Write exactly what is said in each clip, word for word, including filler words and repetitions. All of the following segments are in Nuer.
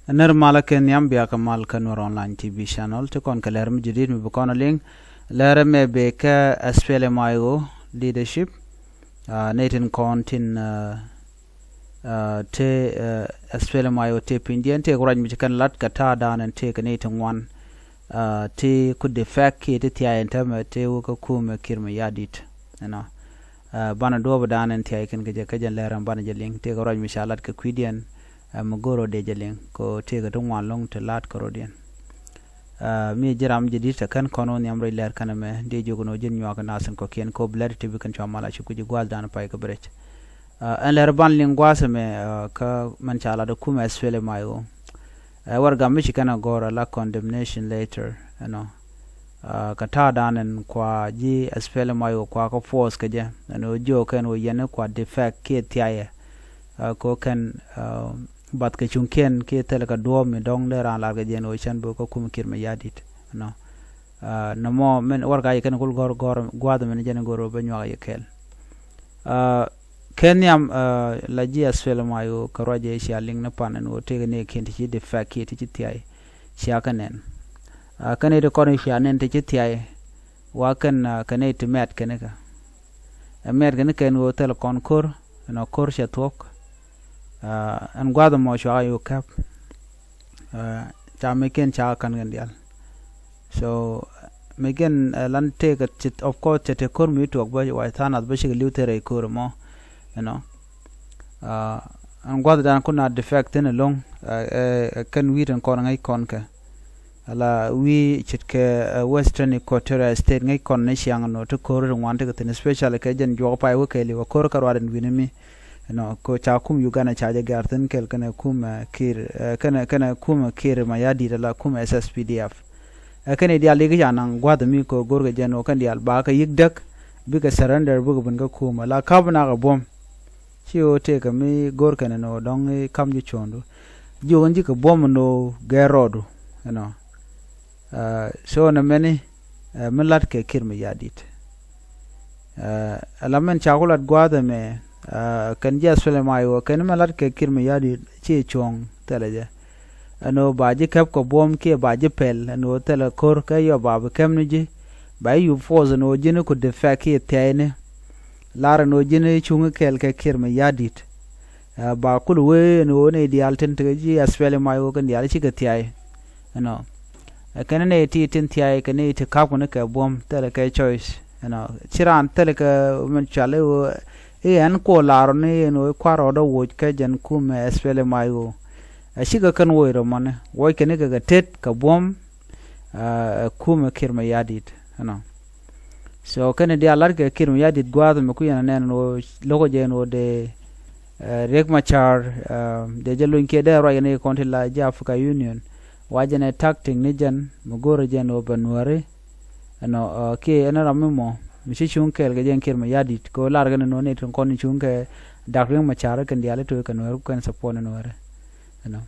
Nir malä kɛ nhiam, bia kɛ mal kä Nuɛr Online T V channel. Ti kɔn kɛ lɛr mi jadid mi bi kɔn a liŋ. Lɛr mɛ bɛ kɛ SPLM-IO leadership. Nɛy tin kɔn tin tëë SPLM-IO tëë pinydiɛn, tëë kɛ ruac mi ci kɛn lat kɛ ta̱a̱ da̱a̱n ɛn tëë kɛ nɛy ti ŋuan. Ti ku defect kiɛ ti thia̱a̱c ɛn täämɛ tëë wä kä kumɛ Kiir Mayardit. Ɛnɔ, banɛ duɔ̱ɔ̱p da̱a̱n ɛn thia̱a̱c kɛn kɛ jɛ, kä jɛn lɛr ɛn banɛ jɛ liŋ. Tëë kɛ ruac mi ca lat kɛ kui̱diɛn, ɛ mi go̱r rɔ dee jɛ liŋ kɛ ɣöö tëëkɛ ti ŋuan lo̱ŋ ti la̱t kärɔ̱diɛn. Mi ji̱ ram jadid tɛ kɛn kɔn wä nhiam rɛy lɛr kɛn ɛmɛ, dee jiök ɛn ɣöö ji̱n nyuak kɛ nath in kɔ̱kiɛn kɛ ɣöö bi lɛr ti bi kɛn cua mal a ci kui̱c i̱ gua̱a̱th da̱a̱n pay kɛ bi rɛc. Ɛn lɛr ban liŋ gua̱a̱th ɛmɛ, kä mɛn ca lat ɛ kumɛ SPLM-IO. Ɛ warɛgak mi ci kɛn a gɔ̱r a la condemnation letter, ɛnɔ. Kä ta̱a̱ da̱a̱n ɛn kua ji̱ SPLM-IO kua kä force kɛ jɛ, ɛn ɣöö jiök kɛn ɣöö yɛn kua defect kiɛ thia̱a̱cɛ. Kä kɛn bath kɛ cuŋkiɛn kiɛ thilɛ kɛ duɔ̱ɔ̱p mi dɔ̱ŋ dee raan lar kɛ jɛ ɛn ɣöö cän bä kä kumɛ Kiir Mayardit, ɛnɔ. Nɔmɔ mɛn warɛgak yɛ kɛn kul gɔ̱r gɔ̱r gua̱a̱th ɛmɛn jɛn go̱r ɣöö bä nyuak yɛ kɛɛl. Kɛ nhiam, la ji̱ SPLM-IO kɛ ruac ëë cia liŋ ni pan ɛn ɣöö tëëkɛ nɛɛkiɛn ti ci defect kiɛ ti ci thia̱a̱c, cia kɛ nɛn. Kä nɛy ti kɔn cia nɛn ti ci thia̱a̱c, wa kɛn kɛ nɛy ti mɛt kɛn kɛ. Ɛ mɛt kɛn kɛn ɣöö thil kɔn ko̱r, ɛnɔ, ko̱r cɛ thuɔ̱k. Ɛn gua̱a̱th ɛmɔ cua kɛ yuk käp. Ca mɛckiɛn ca kɛ ka̱n kɛn diaal. So mɛckiɛn, lan tëëkɛ, of course, cɛ te ko̱r mi tuɔɔk bä, wa tha̱a̱ŋ nath bä cikɛ li̱w thil rɛy ko̱r ɛmɔ, ɛnɔ. Ɛn gua̱thdan kun a defect thi̱n ɛlɔ̱ŋ, ɛ kɛn wi̱i̱ tin kɔn ŋäc kɔn kɛ. Ala wi̱i̱ ce̱tkɛ Western Equatoria State ŋäc kɔn ni ciaŋ ɛn ɣöö ti ko̱r ti ŋuan tekɛ thi̱n, especially kɛ jɛn juɔk pay wä kɛɛliw, ɛ ko̱r kärɔadan wi̱ni mi, ɛnɔ, kɛ ca kum Uganda ca jɛ gɛ̈r thi̱n kɛɛl kɛnɛ kum Kiir, kɛnɛ, kɛnɛ kum Kiir Mayardit ala kum SSPDF. Ɛ kɛn i̱ diaal i̱ kä ca naŋ gua̱th mi kɛ go̱rkɛ jɛn ɣöö kɛn diaal ba kɛ yi̱k däk, bikɛ surrender, bikɛ ben kä kum, ala ka̱p nakɛ buɔ̱m. Ci ɣöö tëëkɛ mi go̱rkɛn ɛn ɣöö dɔ̱ŋ i̱ ka̱m ji̱ cuɔ̱ɔ̱ŋdu. Jiök ɛn ji̱ kɛ buɔ̱m ɛn ɣöö gɛr rɔɔdu, ɛnɔ. So nɛ mɛni, mi la̱t kɛ Kiir Mayardit. Ala mɛn ca ku lat gua̱a̱th ɛmɛ, kɛn ji̱ SPLM-IO kɛn mɛ la̱t kɛ Kiir Mayardit ci cuɔ̱ɔ̱ŋ thilɛ jɛ. Ɛn ɣöö ba ji̱ käp kɛ buɔ̱m kiɛ ba ji̱ pɛl ɛn ɣöö thilɛ ko̱r kä yɔ ba bi käp ni ji̱. Ba ji̱ yup force ɛn ɣöö ji̱n ku defect kiɛ thia̱cni. Lar ɛn ɣöö ji̱n cuŋ kɛɛl kɛ Kiir Mayardit. Ba kul wee ɛn ɣöö nɛy diaal tin tekɛ ji̱ SPLM-IO kɛn diaal cikɛ thia̱c. Ɛnɔ. Ɛ kɛn nɛy ti tin thia̱a̱c kɛ nɛy ti ka̱p kɛn kɛ buɔ̱m, thilɛ kɛ choice, ɛnɔ. Ci raan thilɛ kɛ min cual i̱ ɣöö i̱ ɛn kuɔ la̱r ɔ ni ɛn ɣöö kua̱r rɔɔdä woc kä jɛn kumɛ SPLM-IO. Ɛ cikɛ kɛn woc rɔ mɔni, woc kɛn kɛ kɛ tet kɛ buɔ̱m. Ɛ kumɛ Kiir Mayardit, ɛnɔ. So kɛn diaal la̱t kɛ Kiir Mayardit gua̱a̱th ɛmɛ kui̱ ɛn ɛ nɛn ɛn ɣöö lo̱kɔ jɛ ɛn ɣöö dee Riek Machar dee jɛ lony kiɛ dee ruac kɛn kɛ kɔn ti la ji̱ Africa Union. Wa jɛn ɛ tactic ni jɛn mi go̱o̱rä jɛn ɣöö bɛ Nuääri, ɛnɔ, kiɛ ɛn ram mi mɔ mi ci cuŋ kɛɛl kɛ jɛn Kiir Mayardit kɛ ɣöö lar kɛn ɛn ɣöö ni tin kɔn cuŋ kɛ Dak Riek Machar kɛn diaal i̱ to̱o̱c kɛ Nuääri ku kɛn support ni Nuääri, ɛnɔ.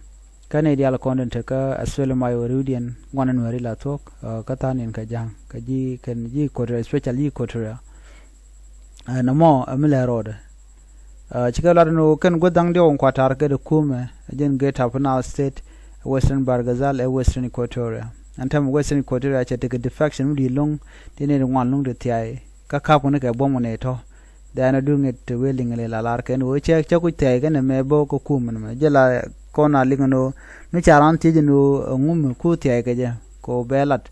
Kä nɛy diaal kɔn tin tekä SPLM-IO ri̱wdiɛn ŋuan ni Nuääri la thuɔ̱k, kä tha̱a̱ŋ ni̱n kɛ ja̱a̱ŋ kɛ ji̱ kɛn ji̱ Equatoria, especially ji̱ Equatoria. Nɔmɔ ɛ mi lɛ rɔɔdɛ. Cikɛ lat ni ɣöö kɛn guäth da̱ŋ diɔ̱k in kuatar kɛ di kumɛ ɛ jɛn Greater Upper Nile State, Western Bahr el Ghazal ɛ Western Equatoria. Ɛn täämɛ Western Equatoria cɛ tekɛ defection mi di̱i̱t lo̱ŋ ti nɛy ti ŋuan lo̱ŋ ti thia̱a̱c kä ka̱p kɛn kɛ buɔ̱m kɛn ɛ tɔ̱. Dee an a duŋ it te wee liŋ lɛ la lar kɛn ɣöö cɛ cɛ kuc thia̱a̱c kɛn ɛmɛ bä kä kumɛ nɛmɛ jɛ la kɔn a liŋ ɛn ɣöö mi ca raan thiec ɛn ɣöö ɛŋu mi ku thia̱a̱c kɛ jɛ kɛ ɣöö bɛ lat.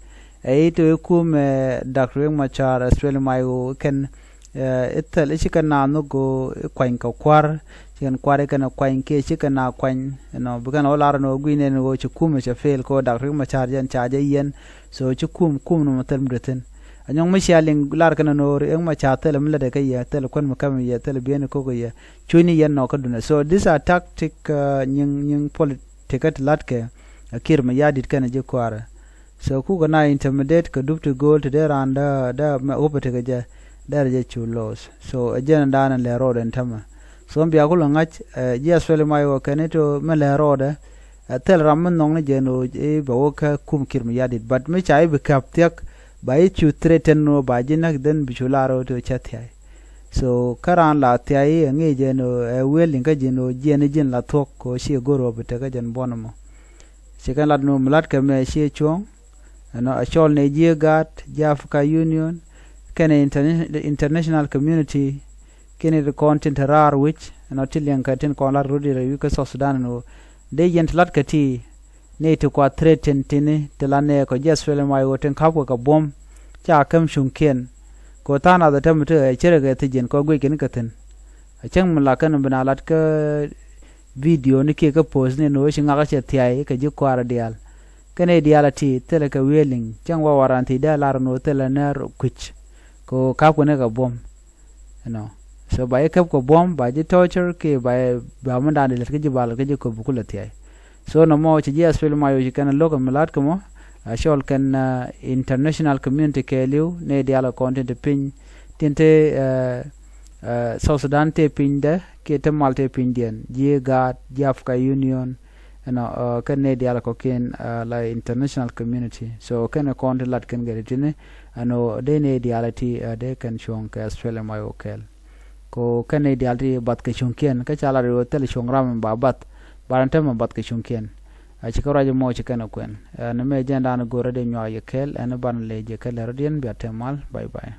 Ɛ i̱ te wee kumɛ Dak Riek Machar SPLM-IO kɛn i̱ thil i̱ cikɛ naath ni go̱o̱r i̱ kuany kɛ kua̱r. Cikɛn kua̱r i̱ kɛn ɛ kuany kiɛ cikɛ naath kuany, ɛnɔ, bi kɛn ɣöö lar ɛn ɣöö gui̱n ɛn ɣöö ci kumɛ cɛ fail kɛ ɣöö Dak Riek Machar jɛn ca jɛ yiɛn. So ci kum kum nɔmɔ thil mi dee thi̱n. Anyɔŋ mi cia liŋ lar kɛn ɛn ɣöö Riek Machar thil mi lätdɛ kä yɛ, thil kuän mi käm yɛ, thil biɛn ko̱k yɛ. Cuc ni yɛn nɔ kä dunɛ. So these are tactic, nyiŋ nyiŋ politic kä ti la̱tkɛ ɛ Kiir Mayardit kɛnɛ ji̱ kua̱rɛ. So kukɛ na intimidate kɛ dup ti gööl ti dee raan dee dee mɛ wupɛ ti kɛ jɛ dee rɛ jɛ cu loss. So ɛ jɛn dan lɛ road ɛn tämɛ. So bia kulɛ ŋa̱c ɛ ji̱ SPLM-IO kɛn i̱ to mɛ lɛ road ɛ thil ram mi nhɔk ni jɛ ni ɣöö i̱ bɛ wä kä kum Kiir Mayardit. But mi ca i̱ bi käp thiäk ba i̱ cu threaten ni ɣöö ba ji̱ näk then bi cu lar ɣöö to cä thia̱a̱c. So kä raan la thia̱a̱c i̱ ɛ ŋi̱i̱c jɛ ni ɣöö ɛ willing kä ji̱ ni ɣöö jiɛn i̱ ji̱n la thuɔ̱k kɛ ɣöö ci go̱r ɣöö bi tekɛ jɛn buɔ̱n ɛmɔ. Ci kɛn lat ni mi lat kɛ mɛ ciɛ cuɔ̱ŋ. Ɛnɔ a cɔl ni jiɛ gaat jiɛ Africa Union kɛnɛ interna- international community. Kɛnɛ ti kɔn tin te raar wi̱c ɛnɔ ti liɛŋ kɛ tin kɔn lat rut irɛ wi̱c kä South Sudan ɛn ɣöö dee yɛn ti lat kɛ ti ni ti kua threat tin tini ti la nɛɛ kɔ jiɛ SPLM-IO tin ka̱pkɛ kɛ buɔ̱m. Ca käm cuŋkiɛn kɛ ɣöö tha̱a̱ŋ nath ɛ tɛm ti ɛ cärɛ kɛ thi̱c jiɛn kɔ guic kɛn kɛ thi̱n. A cäŋ mi la kɛn bi na lat kä video ni kiɛ kä post ni ni wee ci ŋak cɛ thiay kɛ ji̱ kuaarä diaal. Kɛn i̱ diaal a ti thilɛ kɛ wieliŋ cäŋ wa waran thi dee lar ni wee thilɛ nɛr kui̱c. Kɛ ɣöö ka̱p kɛn kɛ buɔ̱m. You know. So ba ji̱ käp kɛ buɔ̱m ba ji̱ torture kiɛ ba ba mi dan di lät kä ji̱ bal kä ji̱ köp bi kulɛ thiay. So nɔmɔ ci ji̱ SPLM-IO ci kɛn lo̱k mi lat kɛ mɔ. A cɔl kɛn international community kɛɛliw ni diaal kɛ kɔn tin te piny tin te South Sudan te pinydɛ kiɛ te mal te pinydiɛn ji̱ gaat ji̱ Africa Union. Ɛnɔ kɛn ni diaal kɔkiɛn la international community. So kɛn kɔn ti lat kɛn gɛri tini ɛnɔ dee ni diaal ti dee kɛn cuɔ̱ŋ kɛ SPLM-IO kɛɛl. Ko kɛn ni diaal ti bath kɛ cuŋkiɛn kä ca lat ri wä thil cuŋ ram ba bath. Ba ran te ma bath kɛ cuŋkiɛn. A ci kä ruac mɔ ci kɛn kuɛn ɛn mɛ jɛn dan go̱rä dee nyuak yɛ kɛɛl ɛn ban lɛ jɛ kɛɛl rɔ̱diɛn bia te mal. Bye bye.